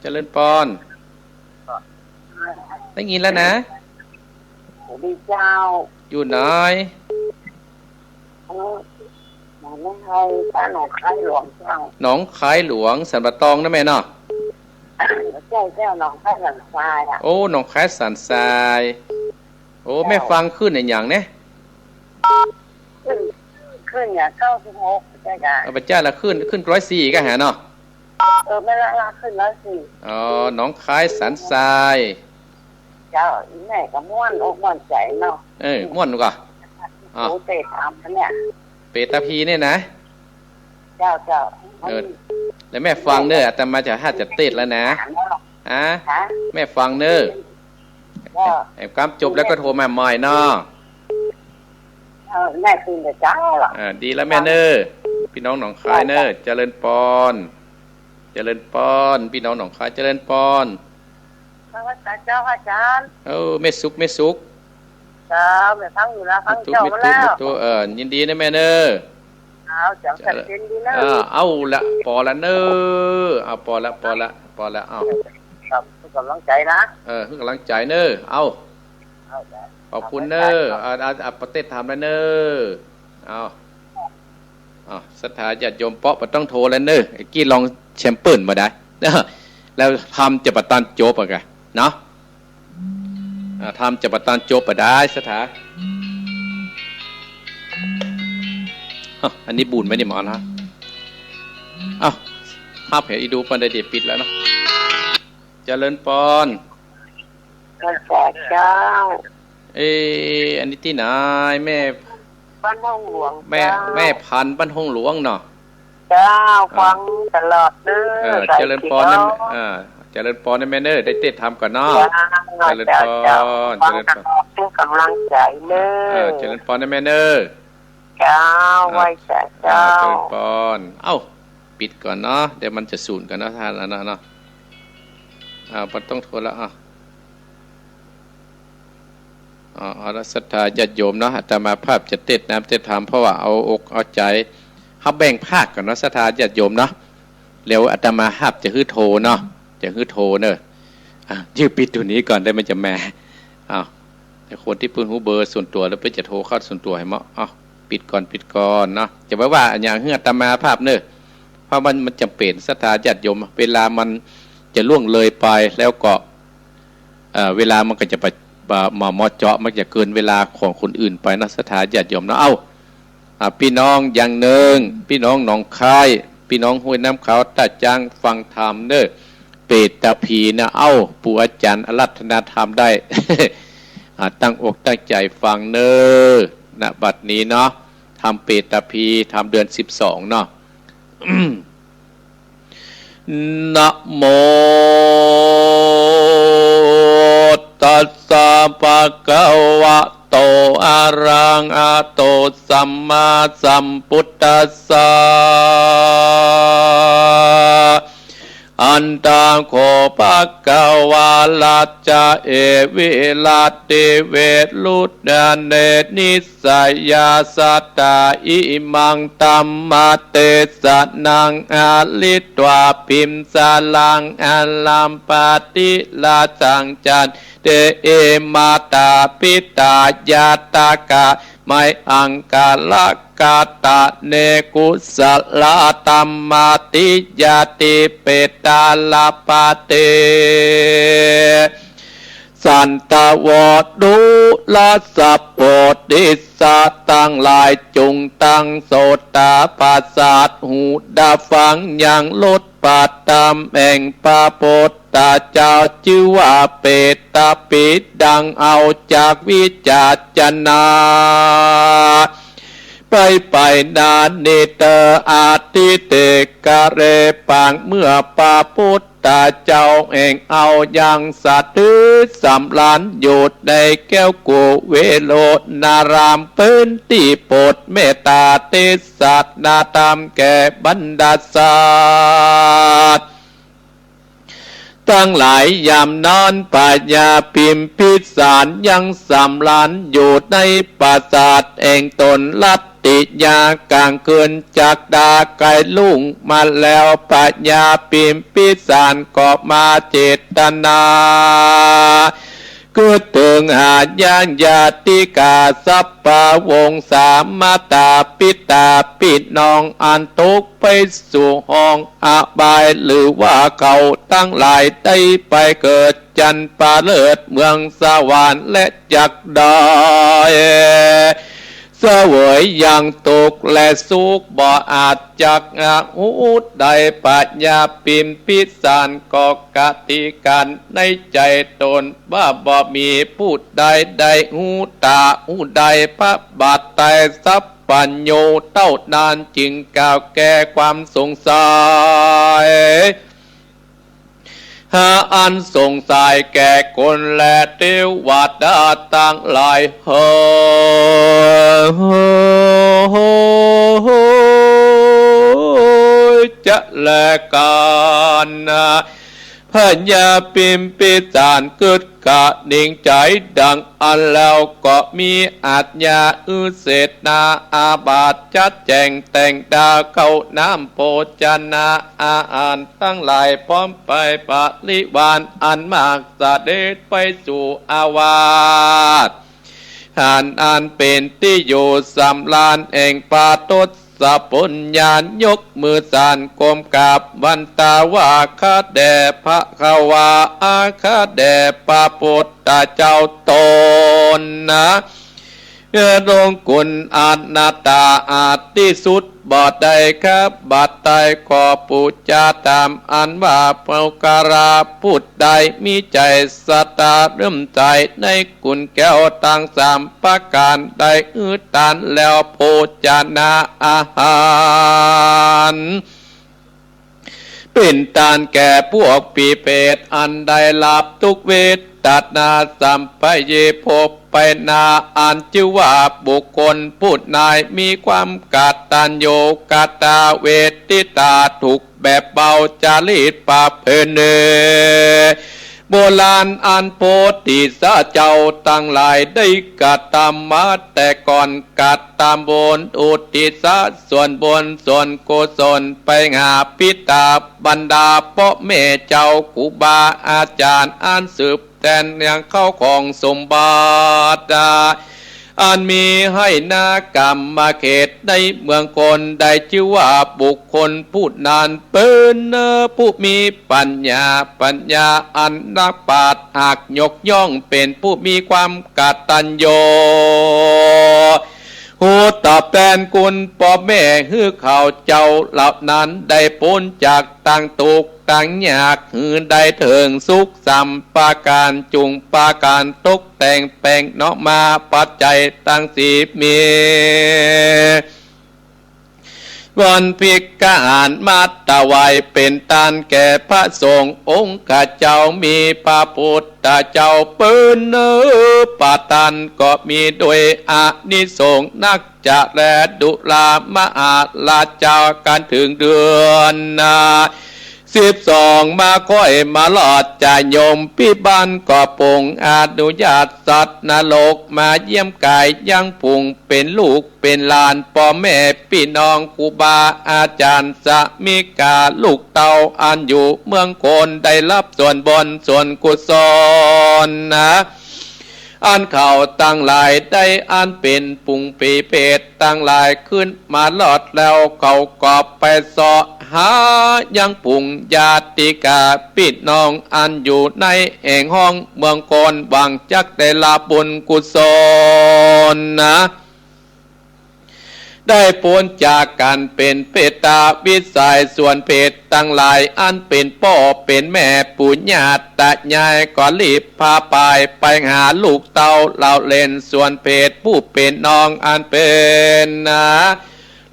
เจริญปอน ได้ยินแล้วนะ สวัสดีเจ้า อยู่ไหน เออ หนองคาย บ้านหนองคายหลวงเจ้า หนองคายหลวง สันป่าตองนะแม่เนาะ ใจ้เจ้า หนองคายสันทรายอ่ะ โอ้ หนองคายสันทราย โอ้ เจ้า แม่ฟังคลื่นอะหยังเนี่ย คลื่น คลื่นเนี่ย เก้าสิบหก ใจ้กะ เอาไปจ้าละคลื่น คลื่นร้อยสี่กะหาเนาะ เออ แม่นละ ละคลื่นร้อยสี่ อ๋อ หนองคายสันทราย เจ้า อีแม่ก็ม่วนอกม่วนใจ๋เนาะ เออ ม่วนก่อ อ๋อ โอ้ เตะตามเนี่ย เปตตาพีเนี่ยนะ เจ้า เจ้า เออ แล้วแม่ฟังเน่อ อาตมาจะหาจะเตศแล้วนะ ฮะ ฮะ แม่ฟังเน่อ เจ้า แอมกำจบแล้วก็โทรมาใหม่เนาะ เออ แม่ตื่นแต่เจ๊าแล้ว อ่า ดีแล้วแม่เน่อ พี่น้องหนองคายเน่อ เจ้า เจริญปอน เจริญปอน พี่น้องหนองคาย เจริญปอน พระวัสสาเจ้าอาจารย์ เออ แม่สุข แม่สุข เจ้า แม่ฟังอยู่นะ ฟังเจ้ามาแล้ว แม่ตุ๊ แม่ตุ๊ เออ ยินดีนะแม่เน่อ เอา เจ้า เจ้า เจริญ ยินดีนะ เออ เอาละ ปอละเน่อ เอา ปอละ ปอละ ปอละ เอา ครับ หื้อกำลังใจ๋นะ เออ หื้อกำลังใจ๋เน่อ เอา เอา เจ้า ขอบคุณเน่อ เอา เอา เอา ประเทศถามแล้วเน่อ เอา อ้าว ศรัทธาญาติโยมเปาะบ่ต้องโทรแล้วเน่อ ไอ้กี้ลองแชมเปิ้นบ่ได้ แล้วธรรมจะบ่ตันจบอะกะ เนาะ อ่า ธรรมจะบ่ตันจบบ่ได้ ศรัทธา อ้าว อันนี้บุญไหมนี่หมอนะ อ้าว ภาพเหียอีดูปานใดเดี๋ยวปิดแล้วเนาะ เจริญปอน พระเจ้า เอ๊ะ อันนี้ตี้ไหน แม่ บ้านห้องหลวง แม่ เจ้า แม่พันธุ์บ้านห้องหลวงเนาะ เจ้า อ่า ฟังตลอดเน่อ เออ เจริญปอนนะ เจ้า อ่า เจริญปอนนะแม่เน่อ ได้เตศถามก่อนเนาะ เจ้า เจริญปอน เจ้า เจ้า ฟัง เจริญปอน ตลอด หื้อกำลังใจ๋เน่อ เออ เจริญปอนนะแม่เน่อ เจ้า อ่า ไหว้สาเจ้า อ่า เจริญปอน เอ้า ปิดก่อนเนาะ เดี๋ยวมันจะสูญก่อนเนาะ ท่านนะเนาะ อ่า บ่ต้องโทรแล้ว อ่ะ อ๋อ เอาละ ศรัทธาญาติโยมเนาะ อาตมาภาพจะเตศน้ำเตศธรรม เพราะว่าเอาอกเอาใจ๋ เฮาแบ่งภาคก่อนเนาะ ศรัทธาญาติโยมเนาะ แล้วอาตมาภาพจะหื้อโทรเนาะ จะหื้อโทรเน่อ อ่ะ ยื้อปิดตั๋วนี้ก่อนได้ มันจะแม่ อ้าว แต่คนตี้เปิ้นฮู้เบอร์ส่วนตั๋วแล้วเปิ้นจะโทรเข้าส่วนตั๋วหื้อเมาะ อ้าว ปิดก่อน ปิดก่อนเนาะ จะไปว่าอะหยังหื้ออาตมาภาพเน่อ เพราะมัน มันจ๋ำเป๋น ศรัทธาญาติโยม เวลามันจะล่วงเลยไปแล้วก็ เอ่อ เวลามันก็จะไป บ่ บ่เหมาะเจาะ มันจะเกินเวลาของคนอื่นไปเนาะ ศรัทธาญาติโยมเนาะ เอ้า อ่า พี่น้องยางเนิง พี่น้องหนองคาย พี่น้องห้วยน้ำขาว ตาจาง ฟังธรรมเน่อ เปตตาผีนะ เอ้า ปู่อาจ๋ารย์อาราธนาธรรมได้ อ่า ตั้งอกตั้งใจ๋ฟังเน่อ ณ บัดนี้เนาะ ธรรมเปตตาผี ธรรมเดือนสิบสองเนาะ อืม นะโมตัสสะ ภะคะวะโต อะระหะโต สัมมาสัมพุทธัสสะ อัตถะโข ภะคะวา รัจจะ เอ วิรัตติ วิรุตถะ เน นิสสะยา สัตถะ อิมัง ธัมมะเตสะนัง อะริตวา ภิมสะลัง อะรัมภะติ ราชัง จันเต เอ มาตา ปิตา ญาตะกะ มะหัง กาละกะตะ เน กุสะลา ธัมมา ติยาติ เปตา ลาภะเต สันตะโว ดูราสะโพธิสัตว์ตังหลาย จุ่งตั้งโสตประสาท หูดับฟังยังรส ประทับธรรมแห่งพระพุทธเจ้า จื้อว่าเปตปิฎัง เอาจากวิจารณา ไปไปนานิเตอ อธิเตกะเร ปางเมื่อพระพุทธเจ้าแห่งเอายังสถิตสำราญอยู่ในแก้วกุเวโรณาราม พื้นที่โปรดเมตตาเทศนาธรรมแก่บรรดาสัตว์ ตังหลาย ยามนั้นพญาพิมพิสารยังสำราญอยู่ในปราสาทแห่งตน รัตติยากลางคืนจักดาใกล้รุ่งมาแล้ว พญาพิมพิสารก็มาเจตนา กึ๊ดเถิงหายังญาติกาสรรพวงศา มาตาปิตาปี้น้องอันตกไปสู่ห้องอบาย หรือว่าเขาตังหลายได้ไปเกิดจันทร์ประเสริฐเมืองสวรรค์ และจักได้เสวยยังทุกข์และสุขบ่อาจจักหาฮู้ได้ พญาพิมพิสารก็คติกันในใจ๋ตน ว่าบ่มีผู้ใดได้ฮู้ต๋าฮู้ได้พระบาทไตรสัพพัญญู เต้านั้นจึงกล่าวแก้ความสงสัย หาอันสงสัยแก่คนและเตวดาตังหลาย เฮย จะแลกัน พญาพิมพิสารกึ๊ดกระหนิ่งใจ๋ดังอั้นแล้ว ก็มีอาชญาอุเสนาอามาตย์จัดแจ๋งแต่งดาเข้าน้ำโภชนะอาหารตังหลาย พร้อมไปบริวารอันมาก เสด็จไปสู่อาวาส อันอันเป๋นตี้อยู่สำราญแห่งพระทศพล ยานยกมือสานก้มกราบวันตาวา ข้าแด่พระคะวา อาข้าแด่พระพุทธเจ้าตนนะ เออ องค์คุณอนัตตาอาจที่สุดบ่ได้ ข้าบาทไตรขอปู๋จาธรรม อันว่าปุคคละผู้ใดมีใจ๋ศรัทธาเลื่อมใสในคุณแก้วตังสามประก๋าน ได้หื้อตานแล้วโภชนะอาหาร เป๋นตานแก่พวกผีเปรตอันได้รับทุกข์เวทนาสัมปยีภพไปนา อันจื้อว่าบุคคลผู้นั้นมีความกตัญญูกตเวทิตา ถูกแบบเบาจริตประเพณีโบราณ อันโพธิสัตว์เจ้าตังหลายได้กระทำมาแต่ก่อน กระทำบุญอุทิศส่วนบุญส่วนกุศลไปหาปิดาบรรดาป้อแม่เจ้าครูบาอาจ๋ารย์ อันสืบแตนยังเข้าของสมบัติ อันมีให้ณกำมะเขตในเมืองคน ได้จื้อว่าบุคคลผู้นั้นเป๋นผู้มีปัญญา ปัญญาอันนักปราชญ์หากยกย่อง เป๋นผู้มีความกตัญญู ฮู้ตอบแตนคุณป้อแม่ หื้อเขาเจ้าเหล่านั้นได้ป๊นจากตังตุ๊กข์ตังยาก หื้อได้เถิงสุขสามประก๋าน จุ่งประก๋านตกแต่งแป๋งเนาะมา ปัจจัยตังสี่มี วอนภิกขาหารมาถวายเป๋นตานแก่พระสงฆ์องค์ข้าเจ้า มีพระพุทธเจ้าเป๋นประธาน ก็มีโดยอานิสงส์นักจะแล ดูรามหาราชา กั๋นเถิงเดือน สิบสอง มาค่อยมารอด จะโยมพิบาลก็ปรงอนุญาต สัตว์นรกมาเยี่ยมกายยังผุ่ง เป๋นลูกเป๋นหลาน ป้อแม่ปี้น้อง ครูบาอาจ๋ารย์ สามิกา ลูกเต้าอันอยู่เมืองคน ได้ฮับส่วนบุญส่วนกุศลนะ อันเขาตังหลายได้ อันเป๋นผุ่งผีเปรตตังหลาย ขึ้นมารอดแล้ว เขาก็ไปเสาะหายังผุ่งญาติกาปี้น้อง อันอยู่ในแห่งห้องเมืองคน หวังจักได้ฮับบุญกุศลนะ ได้ป๊นจากก๋านเป๋นเปรตวิสัย ส่วนเปรตตังหลาย อันเป๋นป้อเป๋นแม่ปู่ย่าต๋ายาย ก็รีบพาพายไปหาลูกเต้าเหล่าเหลน ส่วนเปรตผู้เป๋นน้อง อันเป๋นนะ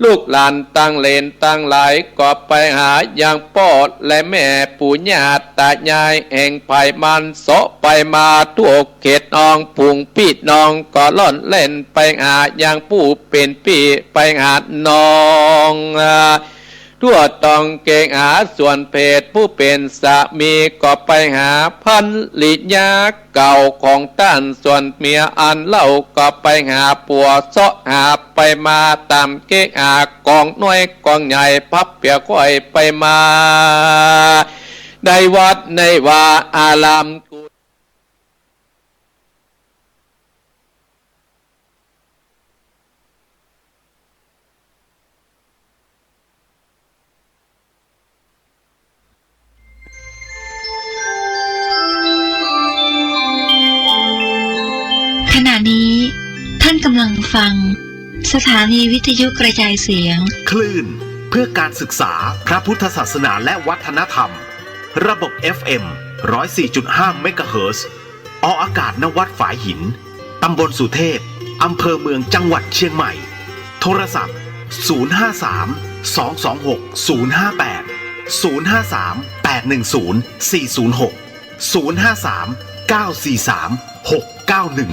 ลูกหลานตังเหลนตังหลาย ก็ไปหายังป้อและแม่ปู่ย่าต๋ายาย แห่งใผมันเสาะไปมาทั่วเขตห้อง ผุ่งปี้น้องก็ร่อนแล่นไปหายังผู้เป๋นปี้ ไปหาน้องทั่วต้องเกงหา ส่วนเปรตผู้เป๋นสามี ก็ไปหาภริยาเก่าของต้าน ส่วนเมียอันเล่าก็ไปหาผัว เสาะหาไปมาต๋ามเกงหากองน้อยกองใหญ่ พับเปียกอ้อยไปมา ในวัดในวาอาราม ขณะนี้ท่านกำลังฟังสถานีวิทยุกระจายเสียง คลื่นเพื่อการศึกษาพระพุทธศาสนาและวัฒนธรรม ระบบ เอฟเอ็ม ร้อยสี่จุดห้า เมกะเฮิรตซ์ ออกอากาศ ณ วัดฝายหิน ตำบลสุเทพ อำเภอเมือง จังหวัดเชียงใหม่ โทรศัพท์ ศูนย์ห้าสาม สองสองหก ศูนย์ห้าแปด ศูนย์ห้าสาม แปดหนึ่งศูนย์ สี่ศูนย์หก ศูนย์ห้าสาม เก้าสี่สาม หกเก้าหนึ่ง